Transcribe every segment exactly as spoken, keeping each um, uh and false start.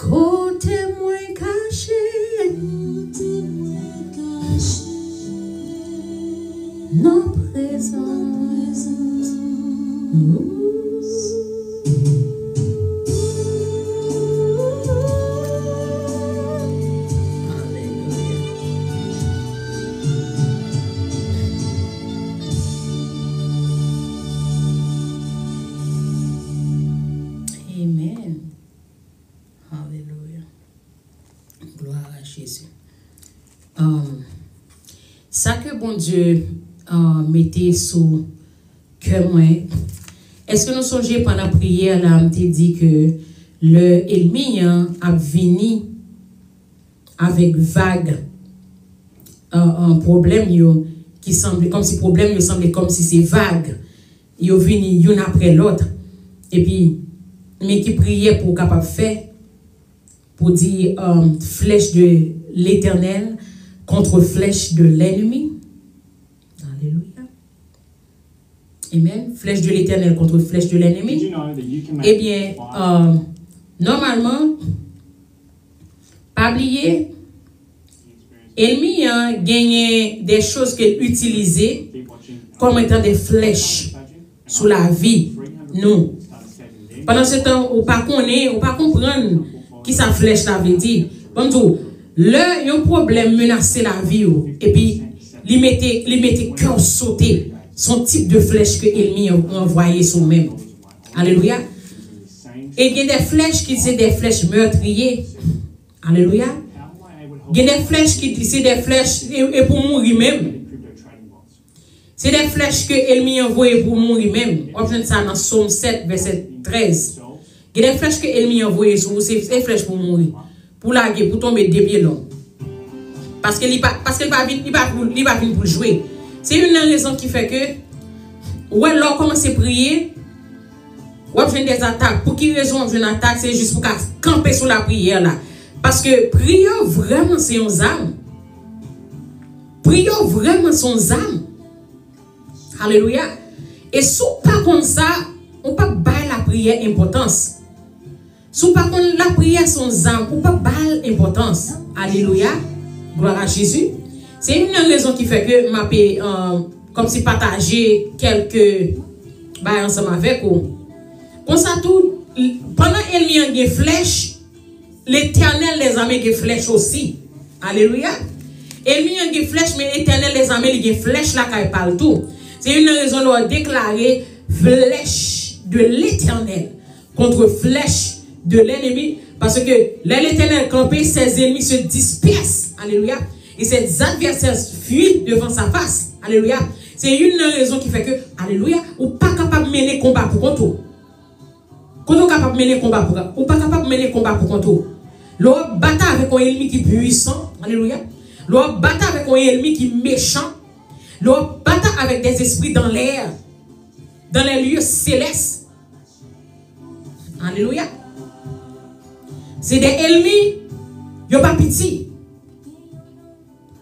Kote mwen kache? Kote mwen kache? Nan prezans ou. Alelouya. Amen. Alelouya. Glwa a Jezi. Um, sa ke Bondye, uh, mete sou kè mwen, èske nou sonje pandan priyè la, m te di ke lè ènmi an ap vini avèk vag, uh, uh, pwoblèm yo ki sanble kòmsi pwoblèm yo sanble kòmsi se vag. Yo vini youn apre lòt. Epi, men ki priyè pou w kapab fè pou di, um, flèch de Letènèl kont flèch de lènmi. Alelouya. Amen. Flèch de Letènèl kont flèch de lènmi. Ebyen, um, nòmalman, pa bliye, ènmi an genyen de choz ke l itilize kòm etan de flèch sou lavi nou. Pandan se tan, ou pa konnen, ou pa konprann ki sa flèch la vle di. Ban m di w, lè yon pwoblèm menase lavi w, epi li mete, li mete kè w sote, se yon tip de flèch ke ènmi an ranvwaye sou ou menm. Alelouya. E gen de flèch ki se de flèch mètriye. Alelouya. Gen de flèch ki di se de flèch e, e pou mouri menm. Se de flèch ke ènmi an voye pou mouri menm. W ap jwenn sa nan Sòm sèt, vèsè trèz. Gen de flèch ke ènmi an voye sou ou, se, se flèch pou mouri. Pou lage, pou tonbe de pye long. Paske li pa, paske li pa vin, li pa pou, li pa vin pou l jwe. Se youn nan rezon ki fè ke, ou wè, lè w kòmanse priye, w ap jwenn de atak. Pou ki rezon w ap jwenn atak? Se jis pou w ka kanpe sou lapriyè la. Paske priyè vrèman se yon zam. Priyè vrèman se yon zam. Alelouya. E si w pa konn sa, ou p ap bay lapriyè enpòtans. Si w pa konn lapriyè se yon zam, ou p ap ba l enpòtans. Alelouya. Glwa a Jezi. Se youn nan rezon ki fè ke m ape, eh, kòmsi pataje kèlke bagay ansanm avèk ou. Konsa tou, pandan ènmi an gen flèch, Letènèl dèzame gen flèch osi. Alelouya. Ènmi an gen flèch, men Letènèl dèzame li gen flèch lakay pa l tou. Se youn nan rezon lè w deklare flèch de Letènèl kont flèch de lènmi, paske lè Letènèl kanpe, ses ennemis se dispersent. Alelouya. Et ses adversaires fuient devant sa face. Alelouya. Se youn nan rezon ki fè ke, alelouya, ou pa kapab mennen konba pou kont ou. Kote w kapab mennen konba pou, ou pa kapab mennen konba pou kont ou. Lè w ap batay avèk yon ènmi ki pwisan, alelouya. Lè w ap batay avèk yon ènmi ki mechan, lè w ap batay avèk des esprits dans l'air, dans les lieux célestes, alelouya. Se de ènmi, yo pa piti.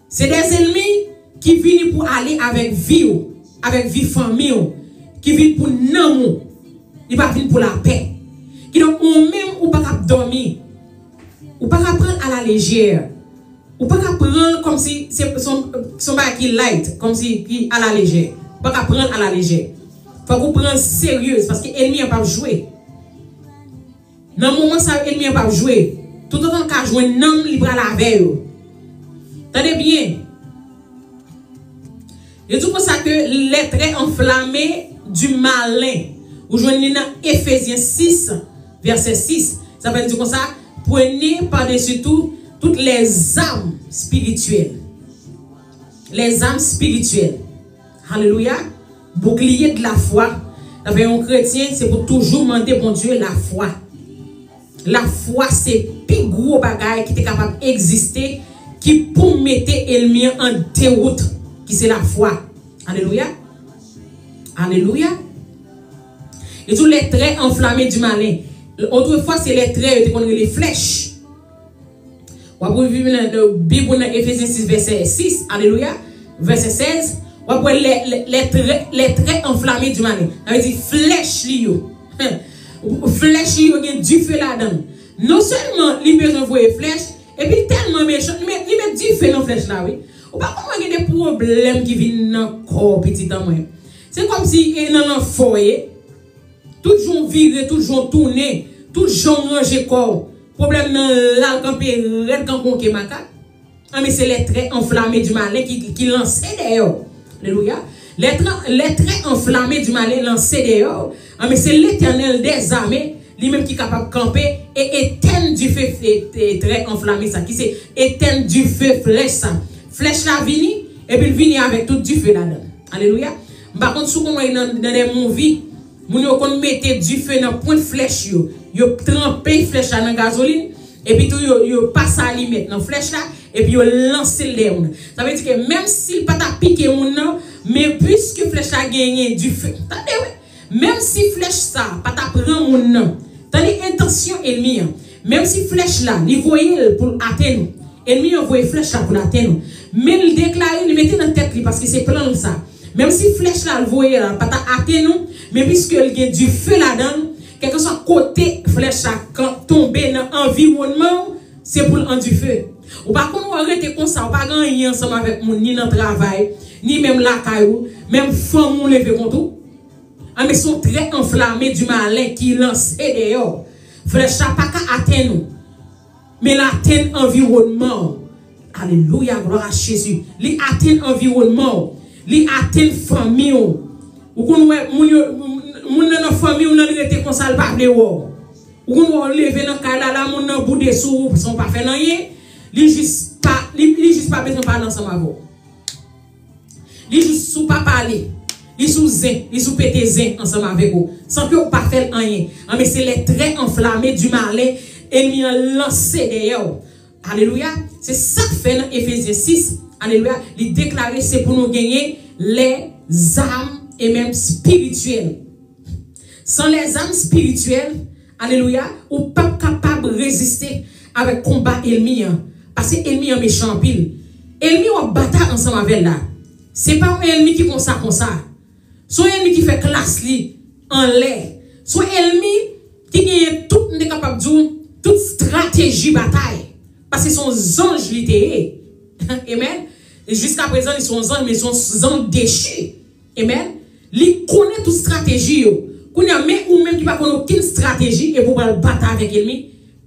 Se de ènmi ki vini pou ale avèk vi w, avèk vi fanmi w, ki vin pou nanm ou. Li pa vin pou lapè. Kidonk, ou menm, ou pa ka ap dòmi. Ou pa ka pran l alalejè. Ou pa ka pran l kòmsi se, se yon, se yon bagay ki light, kòmsi ki alalejè. Ou pa ka pran l alalejè. Fòk ou pran l serye, paske ènmi an p ap jwe. Nan moman sa yo, ènmi an p ap jwe. Toutotan l ka jwenn nanm, li pral avè yo. Tande byen. Yo di konsa ke les traits enflammés du malin. Ou jwenn li nan Efezyen sis, vèsè sis. Sa vle di konsa, prenez par-dessus tout toutes les armes spirituelles. Les armes spirituelles. Alelouya. Bouclier de la foi. Sa fè yon kretyen, se pou toujou mande Bondye lafwa. Lafwa se pi gwo bagay ki te kapab egziste, ki pou mete ènmi an an dewout, ki se lafwa. Alelouya. Alelouya. E tou les traits enflammés du malin. Otrefwa, se les traits yo te konn rele flèch. W ap ouvri nan, nan Bib ou nan Efezyen sis, vèsè sis, alelouya, vèsè sèz, w ap wè les, les, les traits, les traits enflammés du malin. Sa vle di flèch li yo. Flèch li yo gen dife ladan l. Non sèlman li bezwen voye flèch, epi li tèlman mechan, li met, li met dife nan flèch la, wi. Ou pa konprann gen de pwoblèm ki vin nan kò pitit an mwen. Se kòmsi e nan lanfò ye. Tout jan w vire, tout jan w tounen, tout jan w ranje kò w. Pwoblèm nan la l kanpe rèd kankou yon ke makak. Anben, se lè trè anflame di malen ki, ki lanse dèyè w. Alelouya. Lè trè, lè trè anflame di malen lanse dèyè w. Anben, se Letènèl dèzame, li menm ki kapab kanpe e etèn dife, e, e, trè anflame sa, ki se etèn dife flèch sa. Flèch la vini, epi l vini avèk tout dife ladan l. Alelouya. M pa konn si w konn wè nan, nan de mouvi, moun yo konn mete dife nan pwent flèch yo. Yo tranpe flèch la nan gazolin, epi tou yo, yo pase alimèt nan flèch la, epi yo lanse l dèyè moun nan. Sa vle di ke menm si l pa ta pike moun nan, men piske flèch la genyen dife. Tande, wi. Menm si flèch sa pa ta pran moun nan, tande entansyon ènmi an. Menm si flèch la, li voye l pou l atenn ou. Ènmi an voye flèch la pou l atenn ou. Men l deklare, li mete nan tèt li, paske se plan l sa. Menm si flèch la, l voye la, pa ta atenn ou, men piske l gen dife ladan l, kèlkeswa kote flèch la kan tonbe nan anviwònman w, se pou l an dife. Ou pa konn wè w rete konsa, ou pa gen anyen ansanm avèk moun, ni nan travay, ni menm lakay ou, menm fanmi w leve kont ou. Anben, se yon trè anflame di malen ki lanse dèyè w. Flèch la pa ka atenn ou, men l atenn anviwònman w. Alelouya, glwa a Jezi. Li atenn anviwònman w. Li atenn fanmi w. Ou konn wè moun yo, moun nan nan fanmi w nan li rete konsa, l pa vle wè w. Ou konn wè w leve nan kay la, la moun nan boude sou ou san w pa fè l anyen. Li jis pa, li, li jis pa bezwen pale ansanm avè w. Li jis sou pa pale. Li sou zen, li sou pete zen ansanm avèk ou, san ke ou pa fè l anyen. Anben, se lè trè anflame di malen ènmi an lanse dèyè w. Alelouya. Se sa k fè nan Efezyen sis, alelouya, li deklare se pou nou genyen lèzam e menm espirityèl. San lèzam espirityèl, alelouya, ou p ap kapab reziste avèk konba ènmi an. Paske ènmi an mechan anpil. Ènmi w ap batay ansanm avè l la, se pa yon ènmi ki konsa konsa. Se yon ènmi ki fè klas li anlè. Se yon ènmi ki genyen tout, m te kapab di w, tout estrateji batay. Paske se yon zanj li te ye. Amen. E jiskaprezan, li se yon zanj, men se yon zanj dechi. Amen. Li konnen tout estrateji yo. Kounye a, men ou menm ki pa konn okenn estrateji, epi w pral batay avèk ènmi,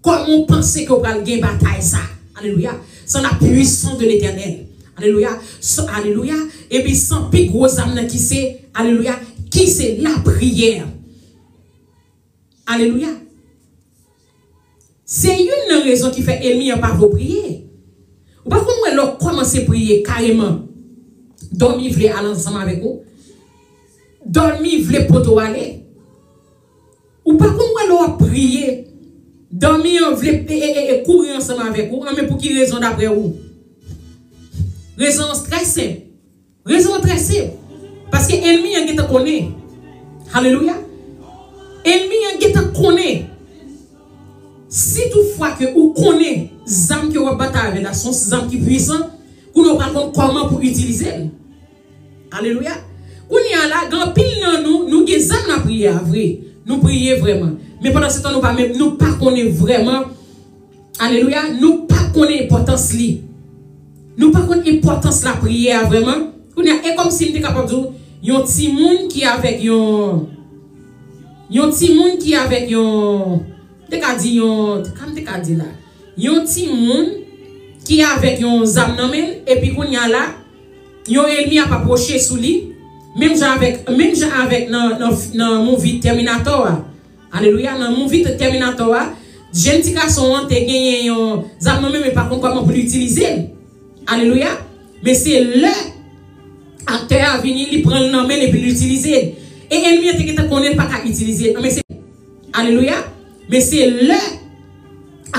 kòman w panse ke w pral gen batay sa? Alelouya. Sans la puissance de l'Éternel. Alelouya. San, alelouya. Epi san pi gwo zam nan ki se, alelouya, ki se lapriyè. Alelouya. Se youn nan rezon ki fè ènmi an pa vle w priye. Ou pa konn wè lè w kòmanse priye kareman, dòmi vle al ansanm avèk ou. Dòmi vle pote w ale. Ou pa konn wè lè w ap priye, dòmi an vle e, e, e, e kouri ansanm avèk ou. Anben, pou ki rezon daprè ou? Rezon an trè senp. Rezon an trè senp. Paske ènmi an gentan konnen. Alelouya. Ènmi an gentan konnen. Si toutfwa ke ou konnen zam ke w ap batay avè l la se yon zam ki pwisan, kounye a ou pral konn kòman pou itilize l. Alelouya. Kounye a la, gen anpil nan nou, nou gen zam nan priye a vre. Nou priye vrèman. Men pandan se tan, nou pa menm, nou pa konnen vrèman. Alelouya. Nou pa konnen enpòtans li. Nou pa konn enpòtans lapriyè a vrèman. Kounye a, e kòmsi m te kapab di w, yon timoun ki avèk yon, yon timoun ki avèk yon, m te ka di yon, ka m te ka di la? Yon timoun ki avèk yon zam nan men l, epi kounye a la, yon ènmi ap apwoche sou li, menm jan avèk, menm jan avèk nan, nan, nan movie Terminator a. Alelouya, nan movie Terminator a, jèn ti gason an te genyen yon zam nan men, men pa konn kòman pou l itilize l. Alelouya. Men se lè aktè a vini, li pran l nan men l epi l itilize l. E ènmi an te gentan konnen l pa ka itilize l. Men se, alelouya. Men se lè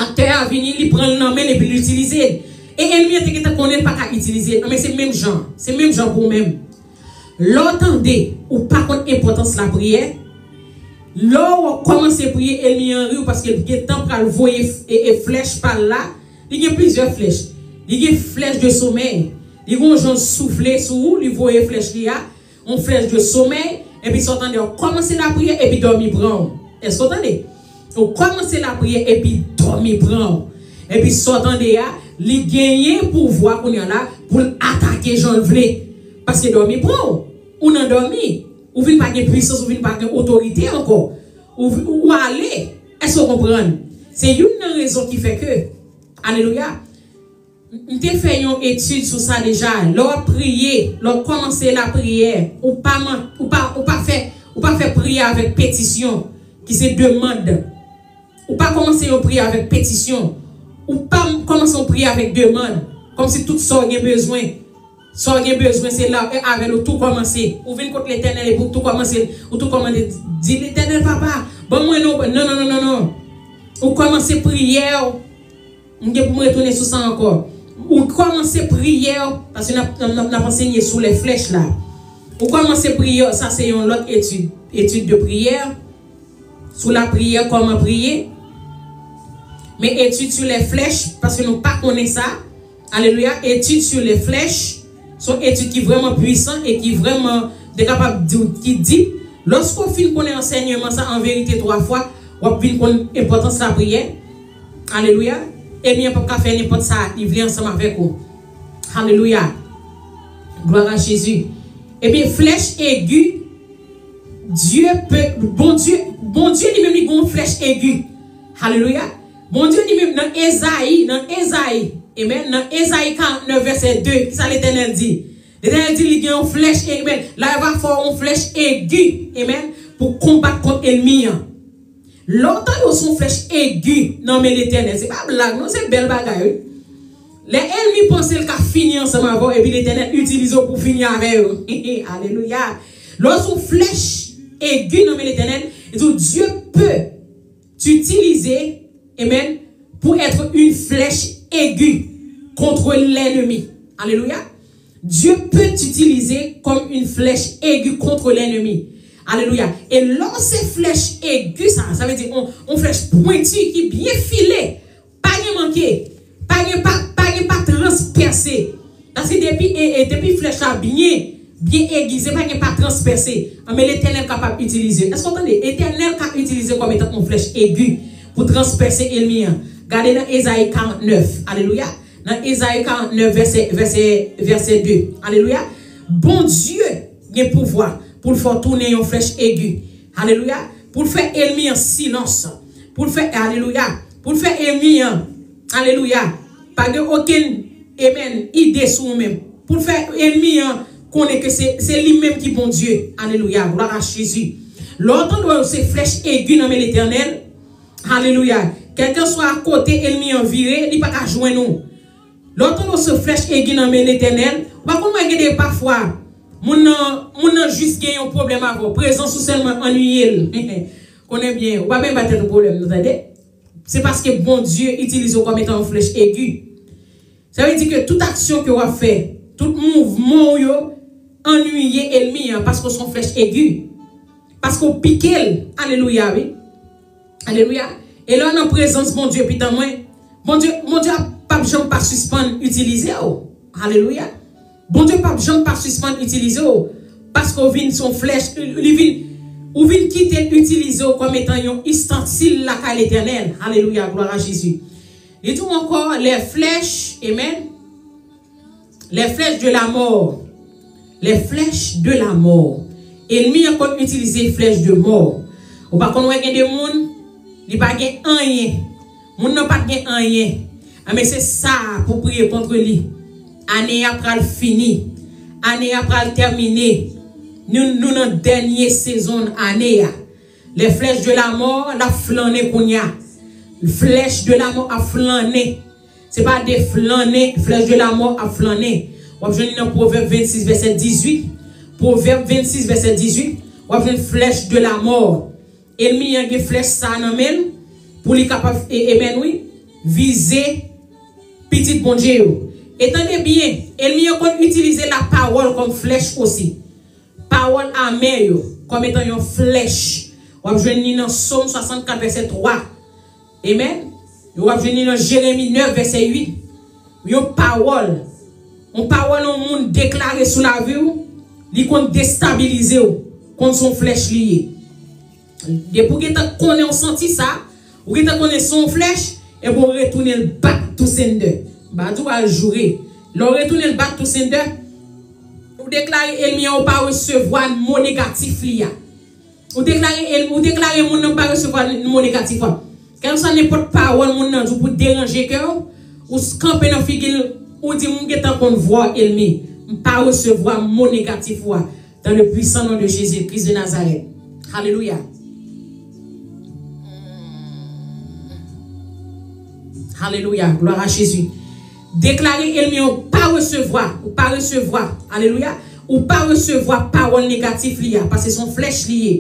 aktè a vini, li pran l nan men l epi l itilize l. E ènmi an te gentan konnen l pa ka itilize l. Men se menm jan. Se menm jan pou ou menm. Lè w tande ou pa konn enpòtans lapriyè, lè w kòmanse priye, ènmi an ri w paske l gentan pral voye f-, e, e flèch pa l la. Li gen plizyè flèch. Li gen flèch de somèy. Li gen yon jan soufle sou ou, li voye flèch li a, yon flèch de somèy, epi sa w tande, w kòmanse lapriyè, epi dòmi pran w. Èske w tande? Ou kòmanse lapriyè epi dòmi pran w. Epi sa w tande a, li genyen pouvwa kounye a la pou l atake jan l vle. Paske dòmi pran w. Ou nan dòmi. Ou vin pa gen pwisans, ou vin pa gen otorite ankò. Ou, ou ale. Èske w konprann? Se youn nan rezon ki fè ke, alelouya, m te fè yon etid sou sa deja. Lè w ap priye, lè w kòmanse lapriyè, ou pa, ou pa, ou pa fè, ou pa fè priyè avèk petisyon, ki se demann. Ou pa kòmanse yon priyè avèk petisyon. Ou pa kòmanse yon priyè avèk demann. Kòmsi tout sa w gen bezwen, sa w gen bezwen, se la, e avè l ou tou kòmanse. Ou vin kot Letènèl epi ou tou kòmanse, ou tou kòmanse di, Letènèl, papa, ban mwen non, non, non, non, non, non. Ou kòmanse priyè w. M gen pou m retounen sou sa ankò. Ou kòmanse priyè w, paske n ap, n ap, n ap ansenye sou lè flèch la. Ou kòmanse priyè w, sa se yon lòt etid. Etid de priyè. Sou lapriyè, kòman priye. Men etid sou lè flèch, paske nou pa konnen sa. Alelouya. Etid sou lè flèch, se yon etid ki vrèman pwisan e ki vrèman, de kapab di w, ki dip. Lòske w fin konnen ansèyman sa an verite twa fwa, w ap vin konn enpòtans lapriyè. Alelouya. Enmi an p ap ka fè nenpòt sa li vle ansanm avèk ou. Alelouya. Gloire à Jésus. Ebyen, flèch egi, Dieu peut, Bondye, Bondye li menm li gen yon flèch egi. Alelouya. Bondye li menm nan Ezayi, nan Ezayi, amen, nan Ezayi karant nèf vèsè de, kisa Letènèl di? Letènèl di li gen yon flèch, amen. L ava fè w yon flèch egi, amen, pou konbat kont enmi an. Lè w tande w se yon flèch egi nan men Letènèl, se pa blag non, se bèl bagay, wi. Lè enmi panse l ka fini ansanm avè w, epi Letènèl itilize w pou fini avè yo. Alelouya. Lè w se yon flèch egi nan men Letènèl, li di w, Dieu peut t'utiliser, amen, pour être une flèche aiguë contre l'ennemi. Alelouya. Dieu peut t'utiliser comme une flèche aiguë contre l'ennemi. Alelouya. E lè w se flèch egi sa, sa vle di yon, yon flèch pwenti ki byen file. Pa gen manke. Pa gen pa, pa gen pa transpèse. Paske depi, e, e, depi flèch la byen, byen egize, pa gen pa transpèse. Anben Letènèl kapab itilize. Èske w tande? Letènèl ka itilize kòm etan yon flèch egi pou transpèse enmi an. Gade nan Ezayi karant nèf. Alelouya. Nan Ezayi karant nèf, vèsè, vèsè, vèsè de. Alelouya. Bondye gen pouvwa pou l fè w tounen yon flèch egi. Alelouya. Pou l fè enmi an silans. Pou l fè, alelouya. Pou l fè enmi an, alelouya, pa gen okenn, amen, ide sou ou menm. Pou l fè enmi an konnen ke se, se li menm ki Bondye. Alelouya. Gloire à Jésus. Lè w tande w se flèch egi nan men Letènèl, alelouya, kèlkeswa kote enmi an vire, li pa ka jwenn ou. Lè w tande w se flèch egi nan men Letènèl, ou pa konn wè gen de pafwa, moun nan, moun nan jis gen yon pwoblèm avè w, prezans ou sèlman annuiye l. Konnen byen, ou pa menm ba tèt ou pwoblèm, nou tande? Se paske Bondye itilize w kòm etan yon flèch egi. Sa vle di ke tout aksyon ke w ap fè, tout mouvman w yo annuiye enmi an paske w se yon flèch egi. Paske w pike l. Alelouya, wi. Alelouya. E lè w nan prezans Bondye, pitan mwen, Bondye, Bondye ap, p ap janm pa sispann itilize w. Alelouya. Bondye p ap janm pa sispann itilize w. Paske w vin se yon flèch, li vin, ou vin kite l itilize w kòm etan yon istansil lakay Letènèl. Alelouya, gloire à Jésus. Li di w ankò, les flèches, amen. Les flèches de la mort. Les flèches de la mort. Enmi an konn itilize flèch de mò. Ou pa konn wè gen de moun, li pa gen anyen. Moun nan pa t gen anyen. Anben se sa pou priye kont li. Ane a pral fini. Ane a pral tèmine. Nou, nou nan dènye sezon ane a. Les flèches de la mort, l ap flannen kounye a. Flèch de la mò ap flannen. Se pa de flannen, flèch de la mò ap flannen. W ap jwenn li nan Pwovèb vennsis vèsè dizuit. Pwovèb vennsis vèsè dizuit, w ap jwenn flèch de la mò. Enmi an gen flèch sa nan men l pou li kapab, e, amen, wi, vize pitit Bondye yo. E tande byen, enmi an konn itilize lapawòl kòm flèch osi. Pawòl amè yo, kòm etan yon flèch. W ap jwenn li nan Sòm swasannkat, vèsè twa. Amen. W ap jwenn li nan Jeremi nèf, vèsè uit. Yon pawòl, yon pawòl yon moun deklare sou lavi w, li konn destabilize w, konn se yon flèch li ye. Depi w gentan konnen w santi sa, Ou gentan konnen se yon flèch, epi w retounen l back to sender. M pa di w al joure. Lè w retounen l back to sender, ou deklare ènmi an ou pa resevwa mo negatif li a. Ou deklare ènmi, ou deklare moun nan pa resevwa mo negatif an. Kèlkeswa nenpòt pawòl moun nan di w pou deranje kè w, ou s- kanpe nan figi l, ou di m gentan konn vwa w ènmi. M pa resevwa mo negatif ou a. Dans le puissant nom de Jésus-Christ de Nazareth. Alelouya. Alelouya. Glwa a Jezi. Deklare ènmi an ou pa resevwa. Ou pa resevwa. Alelouya. Ou pa resevwa pawòl negatif li a. Paske se yon flèch li ye.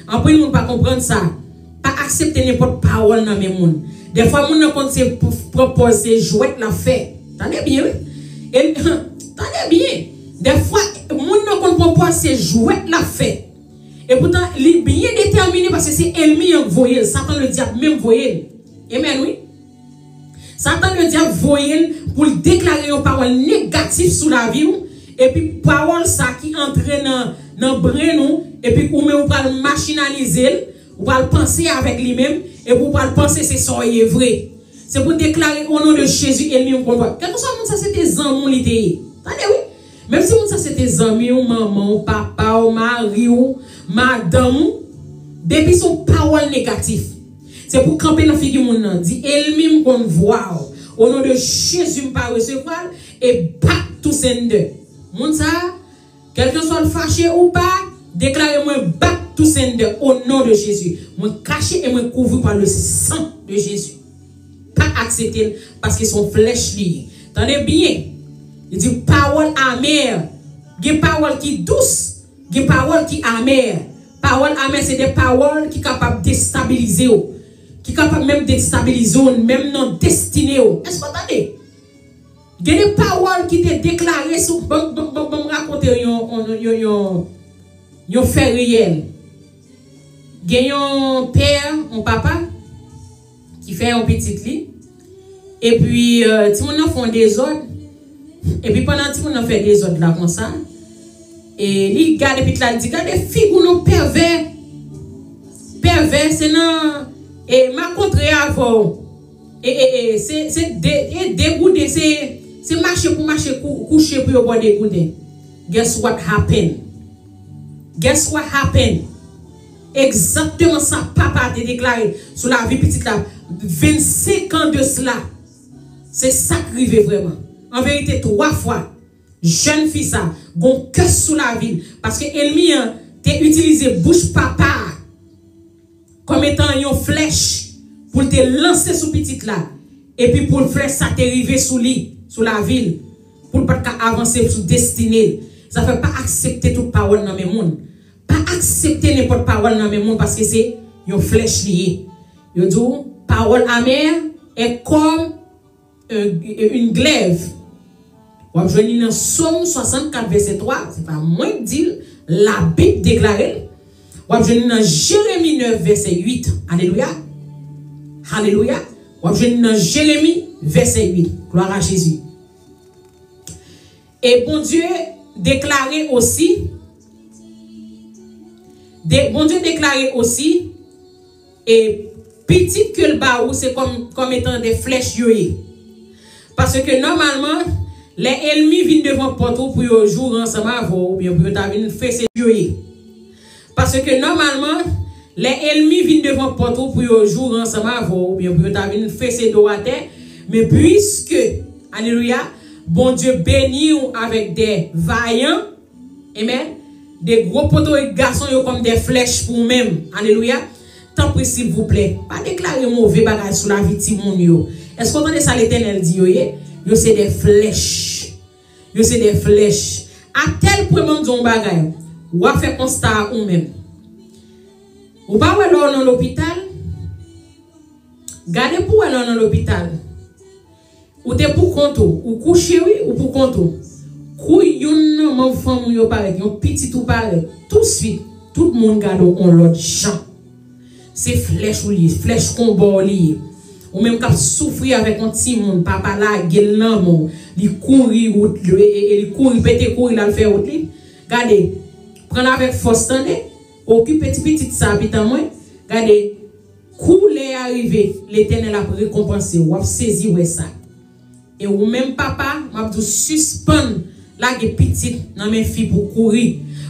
Anpil moun pa konprann sa. Pa aksepte nenpòt pawòl nan men moun. Dèfwa moun nan konn se pou pran pòz se jwèt l ap fè. Tande byen wi. E, tande byen. Dèfwa moun nan konn pran pòz se jwèt l ap fè. Epoutan li byen detèmine paske se ènmi an k voye l. Satan ledyab menm voye l. Amen wi. Satan ledyab voye l pou l deklare yon pawòl negatif sou lavi w. Epi pawòl sa ki antre nan, nan brenn ou, epi ou menm ou pral machinalize l, ou pral panse avèk li menm, epi ou pral panse se sa w ye vre. Se pou deklare o non de Jezi ènmi w konn vwa. Kèlkeswa moun sa se te zanmi w li te ye. Tande wi. Menm si moun sa se te zanmi w, manman w, papa w, mari w, madanm ou, depi se yon pawòl negatif, se pou kanpe nan figi moun nan, di ènmi m konn vwa w. O non de Jezi m pa resevwa l, e back to sender. Moun sa, kèlkeswa l fache ou pa, deklare mwen back to sender o non de Jezi. Mwen kache e mwen kouvri pa le sang de Jezi. Pa aksepte l, paske se yon flèch li ye. Tande byen. Li di pawòl amè. Gen pawòl ki dous, gen pawòl ki amè. Pawòl amè se de pawòl ki kapab destabilize w, ki kapab menm destabilize w, menm nan destine w. Èske w tande? Gen de pawòl ki te deklare sou, ban m rakonte yon, yon, yon, yon, yon fè reyèl. Gen yon pè, yon papa, ki fè yon pitit li. Epi, euh, timoun nan fè yon dezòd. Epi pandan timoun nan fè dezòd la konsa, e li gade pitit la, li di, "Gade figi w non pèvè. Pèvè, se nan, e m a kontre avè w. E, e, e, se, se de, e degouden, se, se mache pou mache kou- kouche pou yo ba w degouden." Guess what happened? Guess what happened? Egzakteman sa papa a te deklare sou lavi pitit la vennsenk an de sila. Se sa k rive vrèman. An verite, twa fwa, jèn fi sa gon kès sou lavi l, paske ènmi an te itilize bouch papa a kòm etan yon flèch pou l te lanse sou pitit la, epi pou flèch sa te rive sou li, sou lavi l, pou l pa t ka avanse sou destine l. Sa fè pa aksepte tout pawòl nan men moun. Pa aksepte nenpòt pawòl nan men moun paske se yon flèch li ye. Yo di w, pawòl amè è kòm, euh, une glaive. W ap jwenn li nan Sòm swasannkat vèsè twa, se pa mwen k di l, Labib deklare l. W ap jwenn li nan Jeremi nèf vèsè uit. Alelouya. Alelouya. W ap jwenn li nan Jeremi vèsè uit. Glwa a Jezi. E Bondye deklare osi, de, Bondye deklare osi, e pitit ke l ba ou se kòm, kòm etan de flèch yo ye. Paske nòmalman, lè ènmi vin devan pòt ou pou yo joure ansanm avè w, oubyen pou yo ta vin fese yo ye. Paske nòmalman, lè ènmi vin devan pòt ou pou yo joure ansanm avè w, oubyen pou yo ta vin fese do w atè, men piske, alelouya, Bondye beni w avèk de vayan, amen, de gwo potorik gason yo kòm de flèch pou w menm, alelouya, tanpri silvouplè, pa deklare move bagay sou lavi timoun yo. Èske w tande sa Letènèl di yo ye? Yo se de flèch. Yo se de flèch. A tèl pwen, ban m di w yon bagay. W a fè konsta a ou menm. Ou pa wè lè w nan lopital? Gade pou w wè lè w nan lopital. Ou te pou kont ou. Ou kouche, wi, ou pou kont ou. Kou youn nan manm fanmi w yo parèt, yon pitit ou parèt, touswit, tout moun gade w yon lòt jan. Se flèch ou li ye, flèch konba w li ye. Ou menm k ap soufri avèk yon timoun, papa lage l nan men w, li kouri wout, e, e, e li kouri, pete kouri l al fè wout li. Gade, pran l avèk fòs, tande. Okipe ti pitit sa, pitit mwen. Gade, Kou lè a rive, Letènèl ap rekonpanse w. W ap sezi wè sa. E ou menm papa, m ap di w sispann lage pitit nan men fi pou kouri.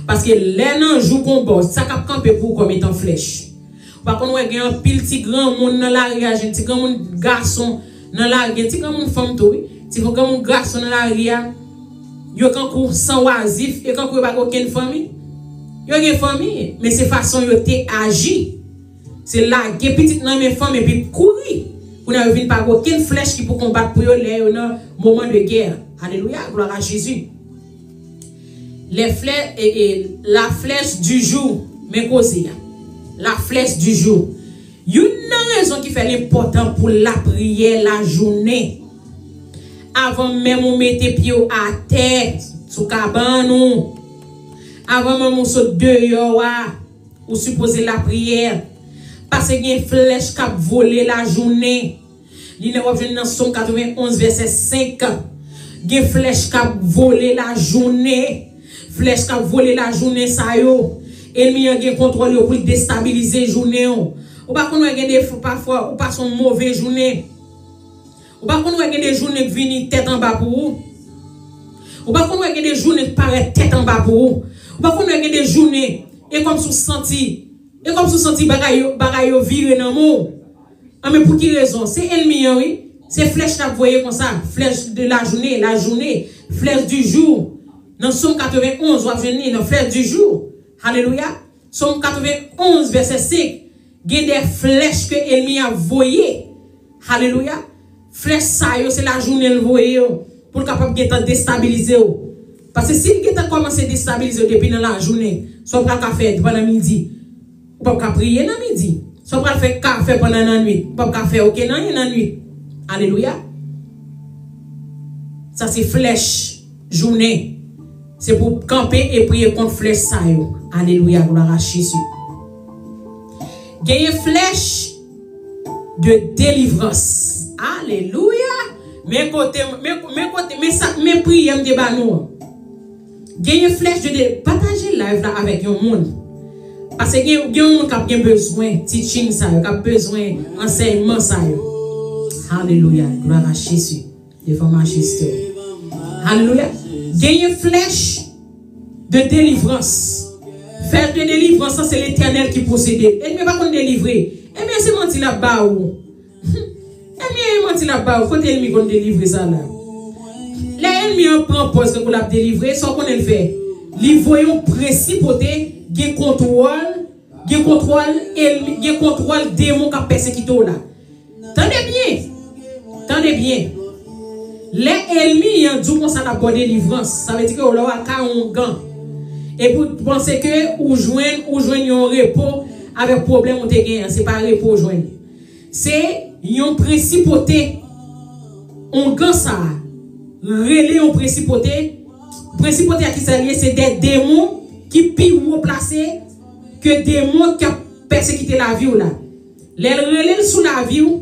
Paske lè nan jou konba w, sa k ap kanpe pou ou kòm etan flèch. Ou pa konn wè gen anpil ti granmoun nan lari a, jwenn ti granmoun gason nan lari, gen ti granmoun fanm tou, wi. Ti granmoun gason nan lari a, yo kankou san wazif, yo kankou yo pa gen okenn fanmi. Yo gen fanmi, men se fason yo te aji. Se lage pitit nan men fanm epi kouri. Kounye a yo vin pa gen okenn flèch ki pou konbat pou yo lè yo nan moman de gè. Alelouya, glwa a Jezi. Les flèches, et, et la flèche du jour, men koze a. La flèche du jour. Youn nan rezon ki fè l enpòtan pou lapriyè lajounen. Avan menm ou mete pye w atè sou kabann ou, avan menm ou sot deyò a, ou sipoze lapriyè. Paske gen flèch k ap vole lajounen. Li nan w ap jwenn nan Sòm katrevenn onz vèsè senk. Gen flèch k ap vole lajounen. Flèch k ap vole lajounen sa yo. Ènmi an gen kontwòl yo pou l destabilize jounen w. Ou pa konn wè gen de fwa, pafwa, ou pase yon move jounen. Ou pa konn wè gen de jounen k vini tèt anba pou ou. Ou pa konn wè gen de jounen k parèt tèt anba pou ou. Ou pa konn wè gen de jounen, e kòmsi w santi, e kòmsi w santi bagay yo, bagay yo vire nan men w. Anben, pou ki rezon? Se ènmi an, wi. Se flèch l ap voye konsa. Flèch de la journée, la journée, flèch du jour. Nan Sòm katrevenn onz, w ap jwenn li nan flèch du jour. Alelouya. Sòm katrevenn onz, vèsè senk. Gen de flèch ke ènmi a voye. Alelouya. Flèch sa yo, se lajounen l voye yo. Pou l kapab gentan destabilize w. Paske si l gentan kòmanse destabilize w depi nan lajounen, sa w pral ka fè pandan midi? Ou p ap ka priye nan midi. Sa w pral fè, ka fè pandan nan nwit? Ou p ap ka fè okenn anyen nan nwit. Alelouya. Sa se flèch jounen. Se pou w kanpe e priye kont flèch sa yo. Alelouya, glwa a Jezi. Genyen flèch de delivrans. Alelouya. Men kote, men, men kote, men sa, men priyè m te ba nou an. Genyen flèch de, de, pataje live la avèk yon moun. Paske gen, gen yon moun k ap gen bezwen teaching sa yo, k ap bezwen ansèyman sa yo. Alelouya, glwa a Jezi. Devan majeste w. Alelouya. Genyen flèch de delivrans. Flèch de delivrans lan, se Letènèl ki posede. Ènmi pa konn delivre. Ebyen, se manti l ap ba ou. Ebyen, e manti l ap ba ou. Kote ènmi konn delivre sa la? Lè ènmi an pran pòz tankou l ap delivre, sa w konnen l fè? Li voye yon prensipote gen kontwòl, gen kontwòl ènmi, gen kontwòl demon k ap pèsekite w la. Tande byen. Tande byen. Lè ènmi an di w konsa l ap ba w delivrans, sa vle di ke w la w al kay ongan. Epi w panse ke ou jwenn, ou jwenn yon repo avèk pwoblèm ou te genyen an. Se pa repo w jwenn. Se yon prensipote. Ongan sa a rele yon prensipote. Prensipote a ki sa l ye? Se de demon ki pi wo plase ke demon k ap pèsekite lavi w la. Lè l rele l sou lavi w,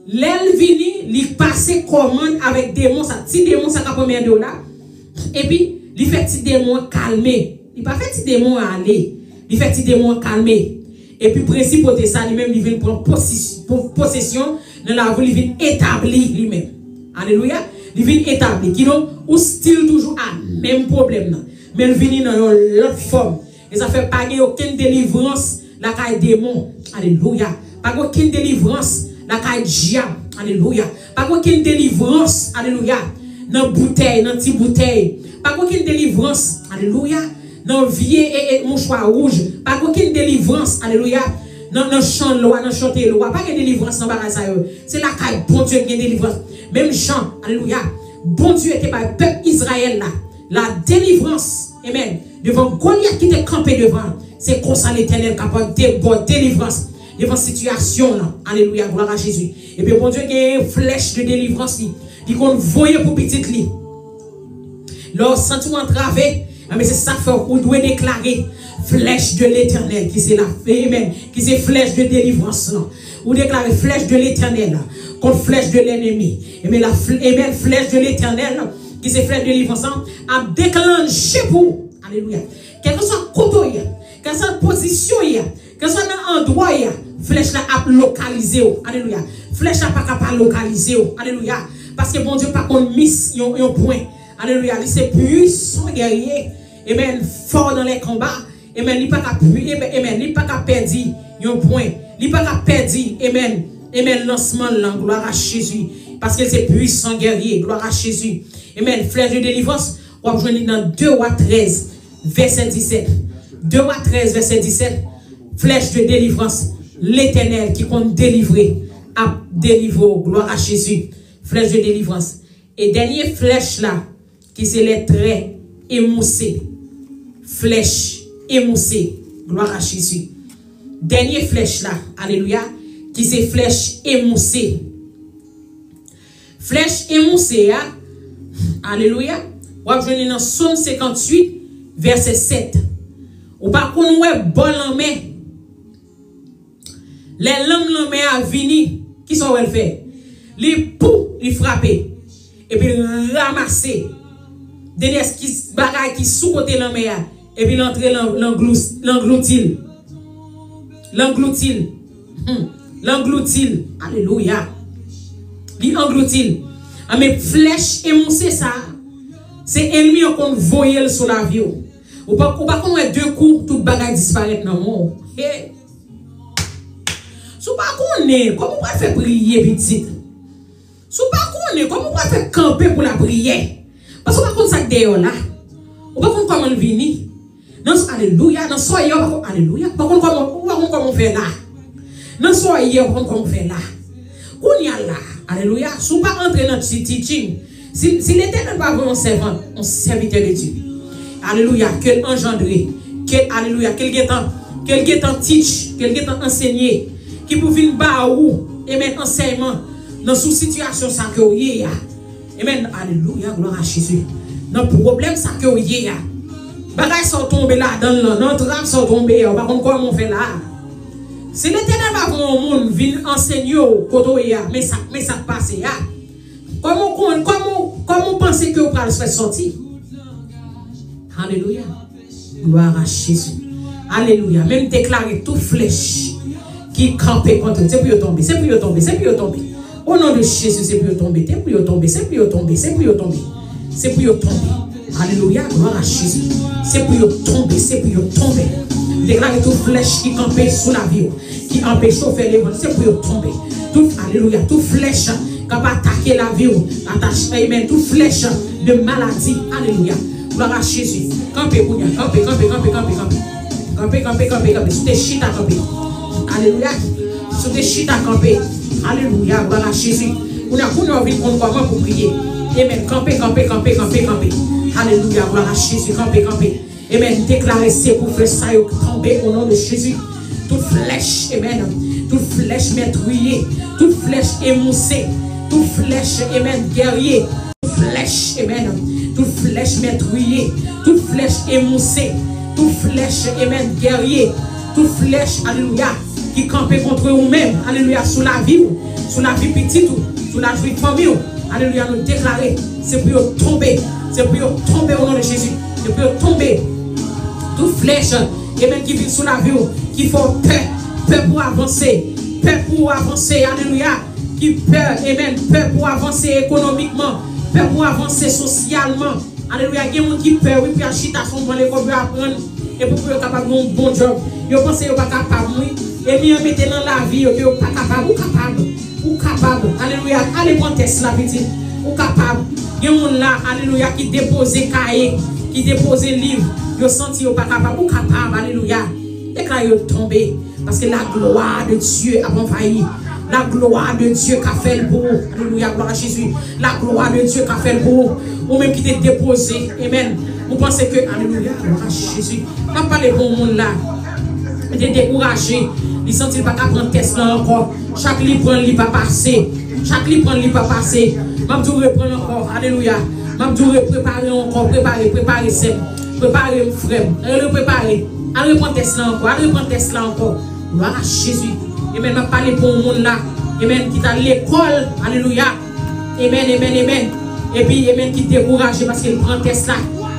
lè l vini, li pase kòmann avèk demon sa, ti demon sa k ap anmède w la. Epi, li fè ti demon an kalme. Li pa fè ti demon an ale. Li fè ti demon an kalme. Epi, prensipote sa, li menm, li vin pran posis-, po-, posesyon nan lavi w, li vin etabli li menm. Alelouya. Li vin etabli. Kidonk, ou still toujou a menm pwoblèm nan. Men l vini nan yon lòt fòm. E sa fè pa gen okenn delivrans lakay demon. Alelouya. Pa gen okenn delivrans lakay dyab. Alelouya. Pa gen okenn delivrans, alelouya, nan boutèy, nan ti boutèy. Pa gen okenn delivrans, alelouya, nan vye e, e mouchwa wouj. Pa gen okenn delivrans, alelouya, nan, nan chan lwa, nan chante lwa. Pa gen delivrans nan bagay sa yo. Se lakay Bondye gen delivrans. Menm jan, alelouya, Bondye te bay pèp Izrayèl la la delivrans, amen, devan Golyat ki te kanpe devan l. Se konsa Letènèl kapab de-, ba w delivrans devan sitiyasyon w lan. Alelouya, glwa a Jezi. Ebyen, Bondye gen flèch de delivrans li. Li konn voye pou pitit li. Lè w santi w antrave, enben, se sa k fè w dwe deklare flèch de Letènèl, ki se la, amen, ki se flèch de delivrans lan. Ou deklare flèch de Letènèl kont flèch de lènmi. Amen, la fl-, amen, flèch de Letènèl, ki se flèch de delivrans lan, ap deklanche pou ou. Alelouya. Kèlkeswa kote w ye, kèlkeswa pozisyon w ye, Kèlkeswa nan andwa w ye a, flèch la ap lokalize w. Alelouya. Flèch la pa ka pa lokalize w. Alelouya. Paske Bondye pa konn mis yon, yon pwen. Alelouya. Li se pwisan gèrye. Amen. Fò nan lè konba. Amen. Li pa ka pwi-, amen. Amen. Li pa ka pèdi yon pwen. Li pa ka pèdi, amen. Amen. Lansman l lan. Glwa a Jezi. Paske l se pwisan gèrye. Glwa a Jezi. Amen. Flèch de delivrans, w ap jwenn li nan de Wa trèz, vèsè disèt. De Wa trèz, vèsè disèt. Flèch de delivrans. Letènèl ki konn delivre ap delivre w. Glwa a Jezi. Flèch de delivrans. E dènye flèch la, ki se lè trè emouse. Flèch emouse. Glwa a Jezi. Dènye flèch la, alelouya, ki se flèch emouse. Flèch emouse a, alelouya, w ap jwenn li nan Sòm senkantuit, vèsè sèt. Ou pa konn wè bò lanmè. Lè lanm lanmè a vini, kisa w wè l fè? Li pou, li frape. Epi l ranmase dènye ki, bagay ki sou kote lanmè a. Epi l antre lan, lan glous-, l anglouti l. L anglouti l. Hmm. L anglouti l. Alelouya. Li anglouti l. Anben flèch emouse sa a, se ènmi an konn voye l sou lavi w. Ou pa, ou pa konn wè de kou, tout bagay disparèt nan men w. Hey. Si w pa konnen, kòman w pral fè priye, pitit? Si w pa konnen, kòman w pral fè kanpe pou lapriyè? Paske w pa konn sa k dèyè w la. Ou pa konn kòman l vini. Nan, alelouya, nan sa w ye, w pa konn, alelouya, w pa konn kòman, w pa konn kòman w fè la. Nan sa w ye, w pa konn kòman w fè la. Kounye a la, alelouya, si w pa antre nan ti teaching, si, si Letènèl pa voye yon sèvant, yon sèvitè de Dye, alelouya, ke l anjandre, ke, alelouya, ke l gentan, ke l gentan teach, ke l gentan ansenye, ki pou vin ba ou, amen, ansèyman nan sou sitiyasyon sa ke w ye a. Amen, alelouya, glwa a Jezi. Nan pwoblèm sa ke w ye a, bagay sa w tonbe ladan l lan, nan trap sa w tonbe a, w pa konn kòman w fè la. Si Letènèl pa voye yon moun vin ansenye w kote w ye a, men sa, men sa k pase a. Kòman w konn, kòman, kòman w panse ke w pral fè sòti? Alelouya. Glwa a Jezi. Alelouya. Men m deklare tout flèch ki kanpe kont ou, se pou yo tonbe, se pou yo tonbe, se pou yo tonbe. O non de Jezi, se pou yo tonbe, se pou yo tonbe, se pou yo tonbe, se pou yo tonbe. Se pou yo tonbe. Alelouya, glwa a Jezi. Se pou yo tonbe, se pou yo tonbe. M deklare tout flèch ki kanpe sou lavi w, ki anpeche w fè levanjil, se pou yo tonbe. Tout, alelouya, tout flèch k ap atake lavi w, atach-, amen, tout flèch de maladi, alelouya. Glwa a Jezi. Kanpe kounye a, kanpe, kanpe, kanpe, kanpe, kanpe. Kanpe, kanpe, kanpe, kanpe. Si w te chita, kanpe. Alelouya. Si w te chita, kanpe. Alelouya, glwa a Jezi. Kounye a, kounye a w vin konn kòman pou priye. Amen. Kanpe, kanpe, kanpe, kanpe, kanpe. Alelouya, glwa a Jezi. Kanpe, kanpe. Amen. M deklare se pou flèch sa yo tonbe o non de Jezi. Tout flèch, amen. Tout flèch mètriye, tout flèch emouse, tout flèch, amen, gèrye, tout flèch, amen. Tout flèch mètriye, tout flèch emouse, tout flèch, amen, gèrye, tout flèch, alelouya, ki kanpe kont ou menm, alelouya, sou lavi w, sou lavi pitit ou, sou lavi fanmi w. Alelouya, nou deklare, se pou yo tonbe, se pou yo tonbe o non de Jezi, se pou yo tonbe. Tout flèch, amen, ki vin sou lavi w, ki fè w pè, pè pou avanse, pè pou avanse, alelouya, ki pè, amen, pè pou avanse ekonomikman, pè pou avanse sosyalman. Alelouya, gen moun ki pè, wi, pou y al chita sou yon ban lekòl pou y aprann, epi pou yo kapab gen yon bon djòb. Yo panse yo pa kapab, wi. Ènmi an mete nan lavi yo ke yo pa kapab, ou kapab. Ou kapab. Alelouya. Ale pran tès la, pitit. Ou kapab. Gen moun la, alelouya, ki depoze kaye, ki depoze liv. Yo santi yo pa kapab. Ou kapab. Alelouya. Deklare yo tonbe. Paske la glwa de Dye ap anvayi. La glwa de Dye ka fè l pou ou. Alelouya. Glwa a Jezi. La glwa de Dye ka fè l pou ou. Ou menm ki te depoze. Amen. Ou panse ke, alelouya. Glwa a Jezi. M ap pale pou yon moun la. Li te dekouraje. Li santi l pa ka pran tès la ankò. Chak li pran l, li pa pase. Chak li pran l, li pa pase. M ap di w reprann ankò. Alelouya. M ap di w reprepare ankò. Prepare, prepare sè m. Prepare m, frè m. Al reprepare. Al reprann tès la ankò. Al reprann tès la ankò. Glwa a Jezi. Amen. M ap pale pou yon moun la. Amen. Ki t al lekòl. Alelouya. Amen, amen, amen. Epi, amen, ki dekouraje paske l pran tès la.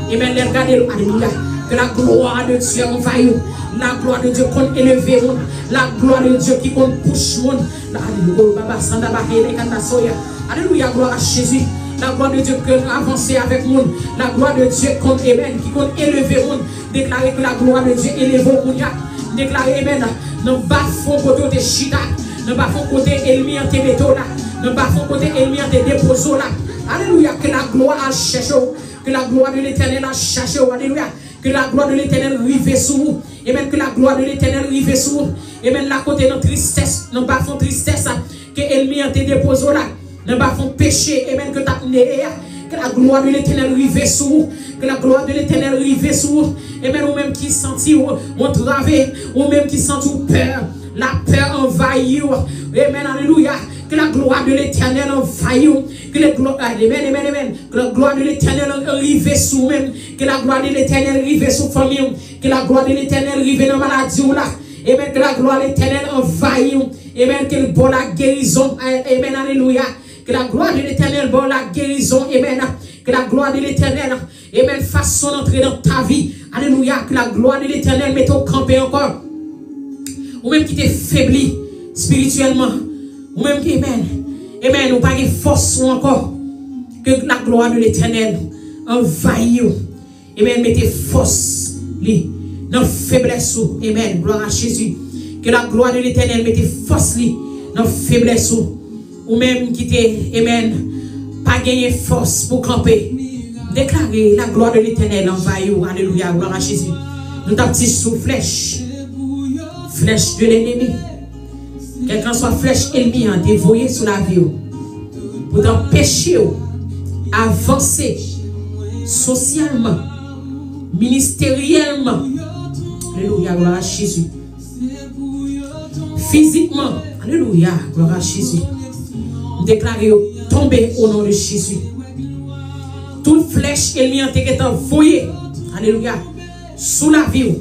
Amen. Lè l gade l, alelouya. Que la gloire de Dieu envahit. La gloire de Dieu konn eleve moun. La gloire de Dieu ki konn pouche moun. La, oh, baba, sanda, ba, hele, kanda, soya. Alelouya, gloire à Jésus. La gloire de Dieu konn avanse avèk moun. La gloire de Dieu konn, amen, ki konn eleve moun. Deklare que la gloire de Dieu eleve w kounye a. Deklare, amen. Nan ba fon kote w te chita. Nan ba fon kote enmi an te mete w la. Nan ba fon kote enmi an te depoze w la. Alelouya, que la gloire al chèche w. Que la gloire de l'Éternel al chèche w. Alelouya. Que la gloire de l'Éternel rive sou ou. Amen. Que la gloire de l'Éternel rive sou ou. Amen. La kote nan tristès, nan ba fon tristès, ke enmi an te depoze w la. Nan ba fon peche, amen, ke t ap neye a. Que la gloire de l'Éternel rive sou ou. Que la gloire de l'Éternel rive sou ou. Amen. Ou menm ki santi w, w antrave, ou menm ki santi w pè, la pè anvayi w. Amen. Alelouya. Que la gloire de l'Éternel envahit ou. Que le glo-, amen, amen, amen. Que la gloire de l'Éternel rive sou ou menm. Que la gloire de l'Éternel rive sou fanmi w. Que la gloire de l'Éternel rive nan maladi w la. Amen. Que la gloire de l'Éternel envahit ou. Amen. Que l ba w la gerizon. Amen. Alelouya. Que la gloire de l'Éternel ba w la gerizon. Amen. Que la gloire de l'Éternel, amen, fason l antre nan ta vi. Alelouya. Que la gloire de l'Éternel mete w kanpe ankò. Ou menm ki te febli espirityèlman. Ou menm ki, amen. Amen. Ou pa gen fòs ou ankò. Que la gloire de l'Éternel envahit ou. Amen. Mete fòs li nan feblès ou. Amen. Gloire à Jésus. Que la gloire de l'Éternel mete fòs li nan feblès ou. Ou menm ki te, amen, pa genyen fòs pou kanpe. Deklare la gloire de l'Éternel envahit ou. Alelouya. Gloire à Jésus. Nou t ap di sou flèch. Flèch de lènmi. Kèlkanswa flèch enmi an te voye sou lavi w pou t anpeche w avanse sosyalman, ministeryèlman. Alelouya, glwa a Jezi. Fizikman, alelouya, glwa a Jezi. M deklare yo tonbe o non de Jezi. Tout flèch enmi an te gentan voye, alelouya, sou lavi w,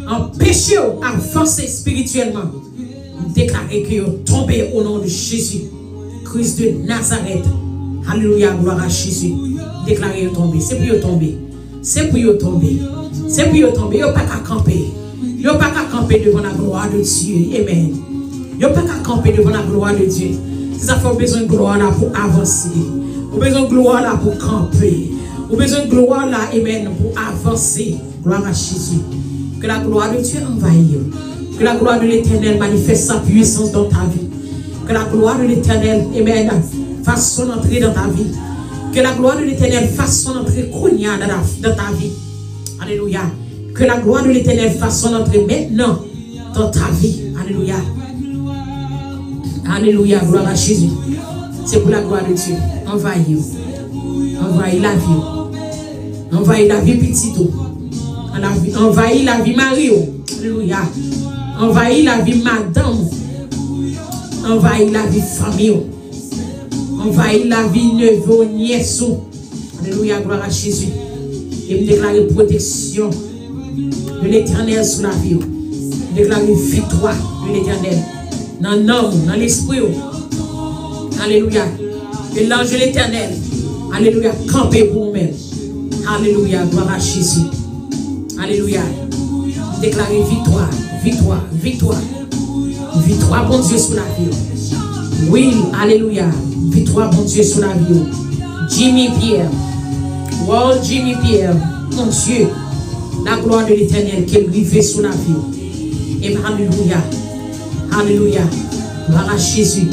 anpeche w avanse espirityèlman, m deklare ke yo tonbe o non de Jezi Kris de Nazarèt. Alelouya, glwa a Jezi. M deklare yo tonbe. Se pou yo tonbe. Se pou yo tonbe. Se pou yo tonbe. Yo pa ka kanpe. Yo pa ka kanpe devan la gloire de Dieu. Amen. Yo pa ka kanpe devan la gloire de Dieu. Se sa fè w bezwen glwa la pou avanse. Ou bezwen glwa la pou kanpe. Ou bezwen glwa la, amen, pou avanse. Gloire à Jésus. Que la gloire de Dieu envahit. Que la gloire de l'Éternel manifeste sa puissance dans ta vie. Que la gloire de l'Éternel, amen, fasse son entrée dans ta vie. Que la gloire de l'Éternel fasse son entrée kounye a dans ta, dans ta vie. Alléluia. Que la gloire de l'Éternel fasse son entrée maintenant dans ta vie. Alléluia. Alléluia. Gloire à Jésus. C'est pour la gloire de Dieu. Envahir. Envahir la vie. Anvayi lavi pitit ou. Anvayi lavi mari ou. Alelouya. Anvayi lavi madanm ou. Anvayi lavi fanmi ou. Anvayi lavi neve ou, nyès ou. Alelouya, glwa a Jezi. E m deklare pwoteksyon de Letènèl sou lavi ou. M deklare viktwa de Letènèl nan nanm ou, nan lespri ou. Alelouya. Ke lanj de Letènèl, alelouya, kanpe pou ou menm. Alelouya, glwa a Jezi. Alelouya. Deklare viktwa, viktwa, viktwa. Viktwa Bondye sou lavi ou. Wi, alelouya. Viktwa Bondye sou lavi ou. Jimmy Pierre. Wow, Jimmy Pierre. Bondye. La gloire de l'Éternel ke l rive sou lavi ou. E alelouya. Alelouya. Glwa a Jezi.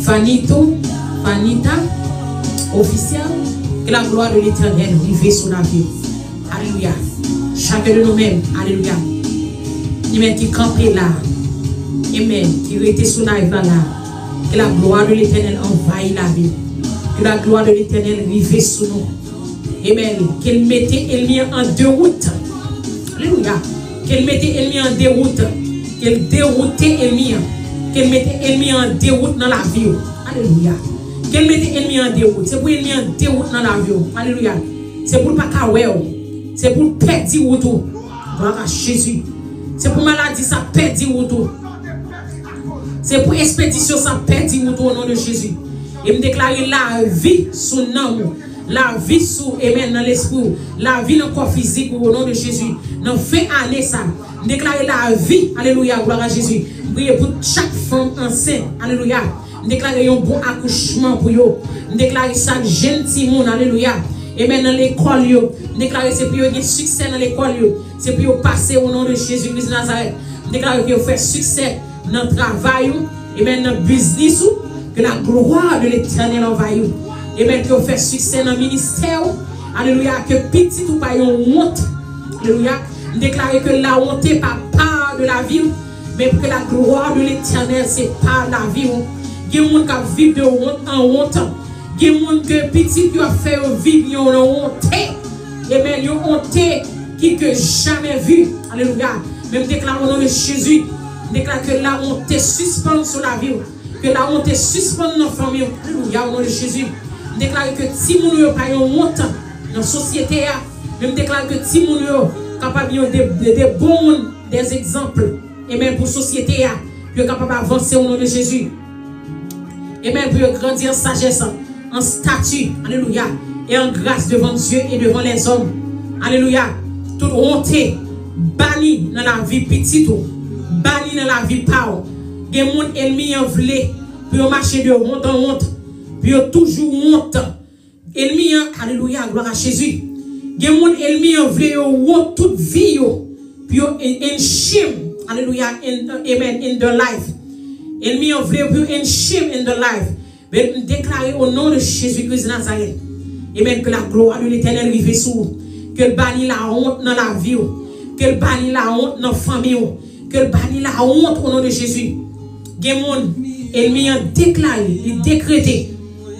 Fanito, Fanita, ofisyèl, ke la glwa de l'Éternel rive sou lavi ou. Alelouya. Chak de nou menm, alelouya. Amen, ki kanpe la. Amen, ki rete sou live la la. Ke la glwa de l'Éternel anvayi lavi ou. Ke la glwa de l'Éternel rive sou nou. Amen. Ke l mete enmi an an dewout. Alelouya. Ke l mete enmi an an dewout. Ke l dewoute enmi an. Ke l mete enmi an an dewout nan lavi ou. Alelouya. Ke l mete enmi an an dewout. Se pou enmi an an dewout nan lavi ou. Alelouya. Se pou l pa ka wè w. Se pou l pèdi wout ou. Glwa a Jezi. Se pou maladi sa pèdi wout ou. Se pou espedisyon sa pèdi wout ou o non de Jezi. E m deklare lavi sou nanm ou. Lavi sou, amen, nan lespri w. Lavi nan kò fizik ou, o non de Jezi. Nan fen ane sa, m deklare lavi, alelouya, glwa a Jezi. M priye pou chak fanm ansent, alelouya. M deklare yon bon akouchman pou yo. M deklare chak jèn timoun, alelouya, amen, nan lekòl yo. M deklare se pou yo gen siksè nan lekòl yo. Se pou yo pase, o non de Jezi Kris de Nazarèt. M deklare ke yo fè siksè nan travay ou, amen, nan biznis ou, que la gloire de l'Éternel envahit ou. Amen, ke yo fè siksè nan ministè ou. Alelouya, ke pitit ou pa yon wont. Alelouya. M deklare ke la honte pa pa de lavi ou, men ke la gloire de l'Éternel se pa lavi ou. Gen moun k ap viv de wont an wont. Gen moun ke pitit yo ap fè yo viv yon honte. Amen, yon honte ki ke jamè vi. Alelouya. Men m deklare o non de Jezi, m deklare ke la honte sispann sou lavi ou. Ke la honte sispann nan fanmi ou. Alelouya, o non de Jezi. M deklare ke timoun ou yo pa yon wont nan sosyete a. Men m deklare ke timoun ou yo kapab yon de, de, de bon moun, des exemples. Amen, pou sosyete a. Pou yo kapab avanse o non de Jezi. Amen, pou yo grandi an sajès, an stati, alelouya, e an gras devan Dye e devan lèzòm. Alelouya. Tout honte, bani nan lavi pitit ou, bani nan lavi pa w. Gen moun ènmi an vle pou yo mache de wont an wont, pou yo toujou wont. Ènmi an, alelouya, glwa a Jezi. Gen moun ènmi an vle yo wont tout vi yo, pou yo in, in shame, alelouya, in, amen, in their life. Ènmi an vle pou yo in shame in their life. Men m deklare o non de Jezi Kris de Nazarèt, amen, ke la glwa de l'Éternel rive sou ou. Ke l bani lawont nan lavi w. Ke l bani lawont nan fanmi w. Ke l bani lawont o non de Jezi. Gen moun, ènmi an deklare, li dekrete,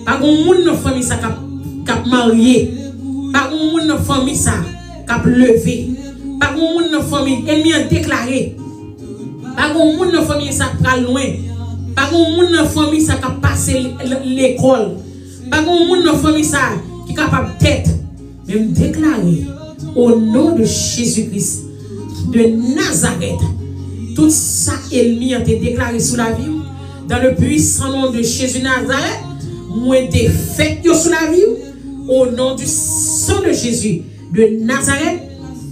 pa gon moun nan fanmi sa k ap, k ap marye. Pa gon moun nan fanmi sa k ap leve. Pa gon moun nan fanmi, ènmi an deklare, pa gon moun nan fanmi sa k pral lwen. Pa gon moun nan fanmi sa k ap pase l, l, lekòl. Pa gon moun nan fanmi sa ki kapab tèt. Men m deklare, o non de Jezi Kris de Nazarèt, tout sa ènmi an te deklare sou lavi w, dans le puissant nom de Jésus Nazareth, mwen defèt yo sou lavi w, o non du sang de Jésus de Nazareth,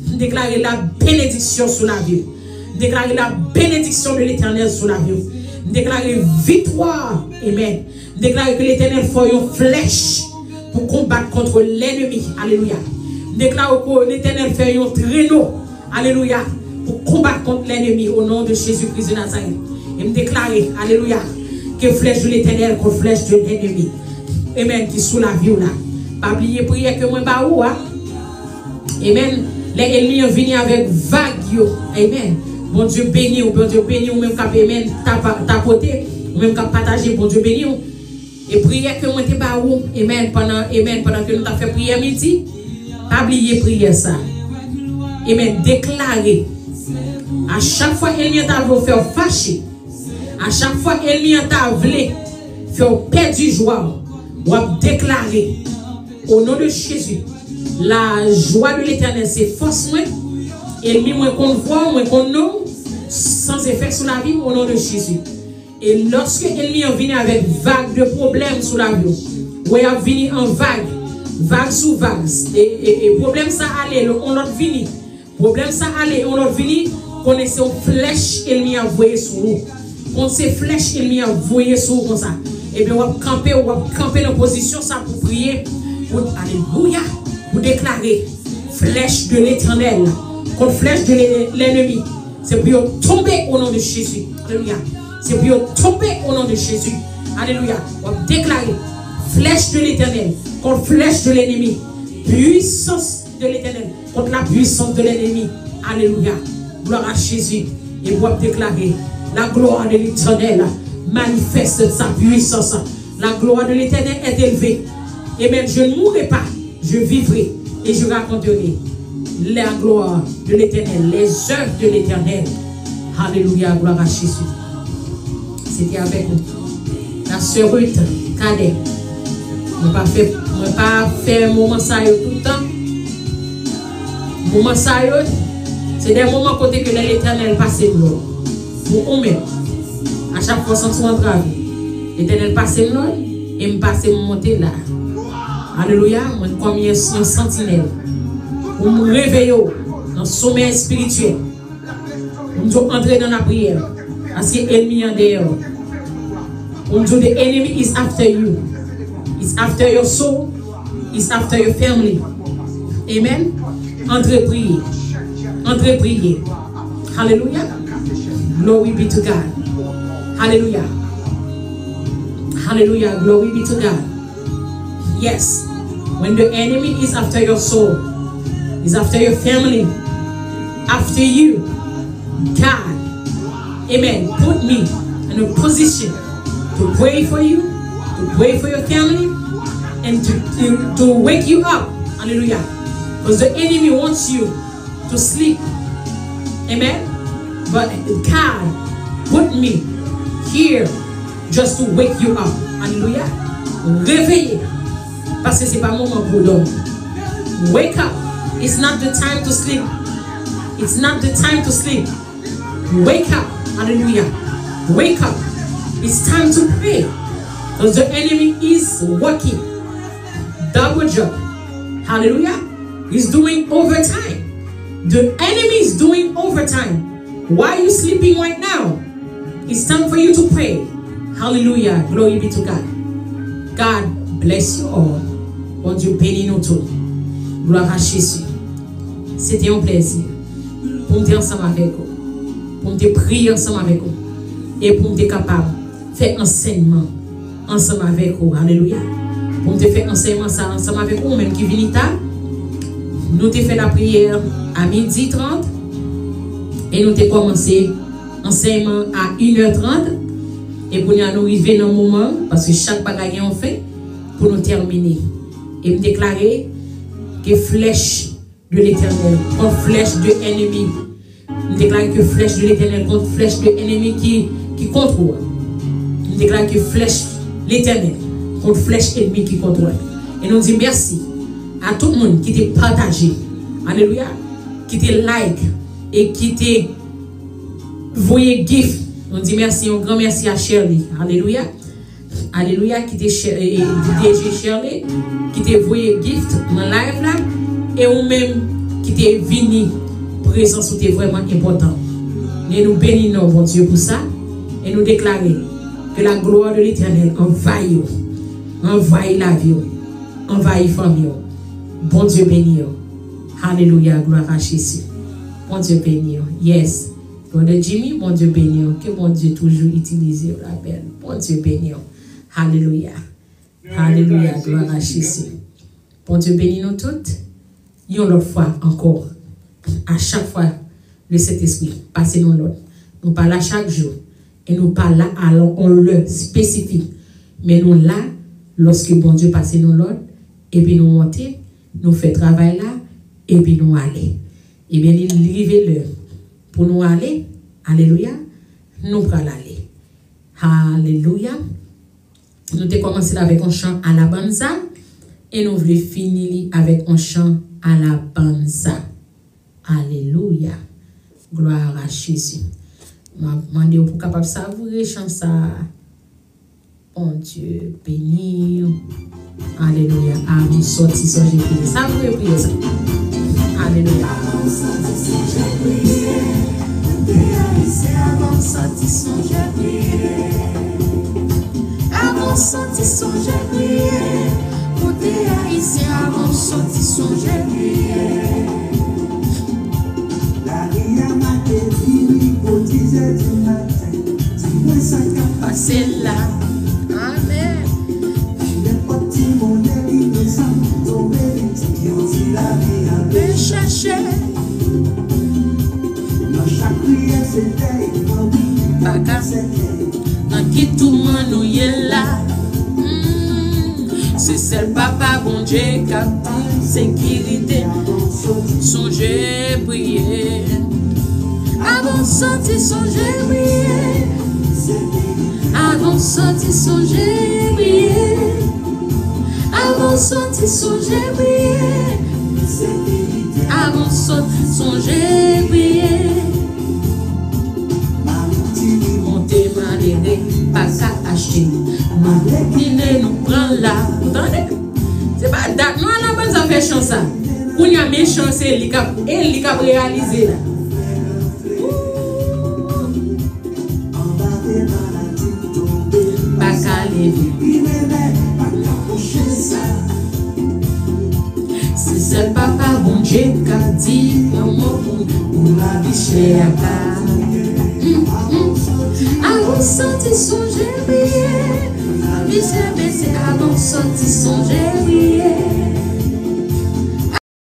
m deklare la benediksyon sou lavi w. M deklare la benediksyon de l'Éternel sou lavi w. M deklare viktwa. Amen. M deklare ke Letènèl fè w yon flèch pou konbat kont lènmi. Alelouya. M deklare ke Letènèl fè yon treno. Alelouya. Pou konbat kont lènmi o non de Jezi Kris de Nazarèt. E m deklare, alelouya, ke flèch de Letènèl kont flèch de lènmi. Amen. Ki sou lavi w la. Pa bliye priyè ke mwen ba ou a. Amen. Lè ènmi an vini avèk vag yo. Amen. Bondye beni w, Bondye beni w menm k ap, amen, tapa-, tapote, ou menm k ap pataje, Bondye beni w. E priyè ke mwen te ba ou, amen, pandan, amen, pandan ke nou t ap fè priyè midi, pa bliye priyè sa. Amen. Deklare. A chak fwa ènmi an ta vle w fè w fache, a chak fwa ènmi an ta vle fè w pèdi jwa w, w ap deklare, o non de Jezi, la jwa de Letènèl se fòs mwen, ènmi mwen konn vwa w, mwen konn non w, san efè sou lavi m, o non de Jezi. E lòske ènmi an vini avèk vag de pwoblèm sou lavi w, wè y ap vini an vag, vag sou vag, e, e, e pwoblèm sa ale, yon lòt vini, pwoblèm sa ale, yon lòt vini, konnen se yon flèch ènmi an voye sou ou. Konn se flèch ènmi an voye sou ou konsa. Ebyen, w ap kanpe, w ap kanpe nan pozisyon sa pou priye. Pou, alelouya, pou deklare flèch de Letènèl kont flèch de lè-, lènmi. Se pou yo tonbe o non de Jezi. Alelouya. Se pou yo tonbe o non de Jezi. Alelouya. W ap deklare flèch de Letènèl kont flèch de lènmi. Pwisans de Letènèl kont la pwisans de lènmi. Alelouya. Glwa a Jezi. E w ap deklare, la gloire de l'Éternel manifeste sa puissance. La gloire de l'Éternel est élevée. Amen. Je ne mourrai pas, je vivrai et je raconterai la gloire de l'Éternel, les œuvres de l'Éternel. Alelouya, glwa a Jezi. Se te avèk ou. La sè Ruth Cadet. Mwen pa fè, mwen pa fè moman sa yo tout tan. Moman sa yo, se de moman kote ke lè Letènèl pase m lòd. Pou ou menm. A chak fwa w santi w antrave, Letènèl pase m lòd, e m pase m monte la. Alelouya, mwen kòm yon, yon santinèl. Pou m reveye w nan somèy espirityèl. Pou m di w antre nan lapriyè. Paske ènmi an dèyè w. Pou m di w, the enemy is after you. It's after your soul. It's after your family. Amen. Antre priye. Antre priye. Hallelujah. Glory be to God. Hallelujah. Hallelujah. Glory be to God. Yes. When the enemy is after your soul, is after your family, after you, God, amen, put me in a position to pray for you, to pray for your family, and to, to, to wake you up. Hallelujah. Because the enemy wants you to sleep. Amen. But God put me here just to wake you up. Hallelujah. Reveye. Paske se pa moman pou w dòmi. Wake up. It's not the time to sleep. It's not the time to sleep. Wake up. Hallelujah. Wake up. It's time to pray. Because the enemy is working. Double job. Hallelujah. He's doing overtime. The enemy is doing overtime. Why are you sleeping right now? It's time for you to pray. Hallelujah. Glory be to God. God bless you all. Bondye beni nou tout. Glwa a Jezi. Se te yon plèzi pou m te ansanm avèk ou, pou m te priye ansanm avèk ou, e pou m te kapab fè ansèyman ansanm avèk ou. Alelouya. Pou m te fè ansèyman sa ansanm avèk ou, ou menm ki vini ta. Nou te fè lapriyè a midi trant e nou te kòmanse ansèyman a inè trant. E kounye a nou rive nan moman, paske chak bagay gen yon fen, pou nou tèmine. E m deklare ke flèch de Letènèl kont flèch de ènmi. M deklare ke flèch de Letènèl kont flèch de ènmi ki, ki kont ou. M deklare ke flèch Letènèl kont flèch ènmi ki kont ou. E nou di mèsi a tout moun ki te pataje. Alelouya. Ki te like e ki te voye gift. Nou di mèsi, yon gran mèsi a Shirley. Alelouya. Alelouya, ki te chè-, e, e, D J Shirley, ki te voye gift nan live la, e ou menm ki te vini, prezans ou te vrèman enpòtan. E nou beni non Bondye pou sa, e nou deklare ke la gloire de l'Éternel anvayi w, anvayi lavi w, anvayi fanmi w. Bondye beni w. Alelouya, glwa a Jezi. Bondye beni w. Yes. Brother Jimmy, Bondye beni w. Ke Bondye toujou itilize w, la belle. Bondye beni w. Alelouya. Alelouya. Glwa a Jezi. Bondye beni nou tout. Yon lòt fwa ankò. A chak fwa, le Sentespri pase nou lòd. Nou pa la chak jou. E nou pa la a yon lè espesifik. Men nou la lòske Bondye pase nou lòd. Epi nou monte, nou fè travay la, epi nou ale. Ebyen, li rive lè pou nou ale. Alelouya. Nou pral ale. Alelouya. Nou te kòmanse l avèk yon chan alabanza e nou vle fini li avèk yon chan alabanza. Alelouya. Glwa a Jezi. M ap mande w pou w kapab savoure chan sa a. Bondye beni w. Alelouya. Avan w sòti, sonje priye. Savoure priyè sa. Alelouya. Avan w sòti, sonje priye. Koute Ayisyen, avan w sòti, sonje priye. Avan w sòti, sonje priye. Koute Ayisyen, avan w sòti, sonje priye. Lari a make vini pou dizè di maten. Di mwen sa k ap pase la. Amèn. Nenpòt ti monnen ki nou sanm tonbe li di yo di lavi a pe chache. Nan chak priyè se dèy fanmi pa ka sèke. Nan ki touman nou ye la. Hmm. Se sèl Papa Bondye k ap ban sekirite. Sonje priye. Avan w sòti, sonje priye. Avan w sòti, sonje priye. Avan w sòti, sonje priye. Avan w sòti, sonje priye. Monte malere pa ka achte. Malere ki vle nou pran la. Ou tande? Se pa Dat non, a la baz a fè chan sa. Kounye a men chan se li k ap, e li k ap reyalize la. Pa ka leve. Se sèl papa Bondye k ap di yon mo pou nou. Pou lavi chè a pa. Avan sòti sonje priye. Lavi chè bese avan sòti sonje priye.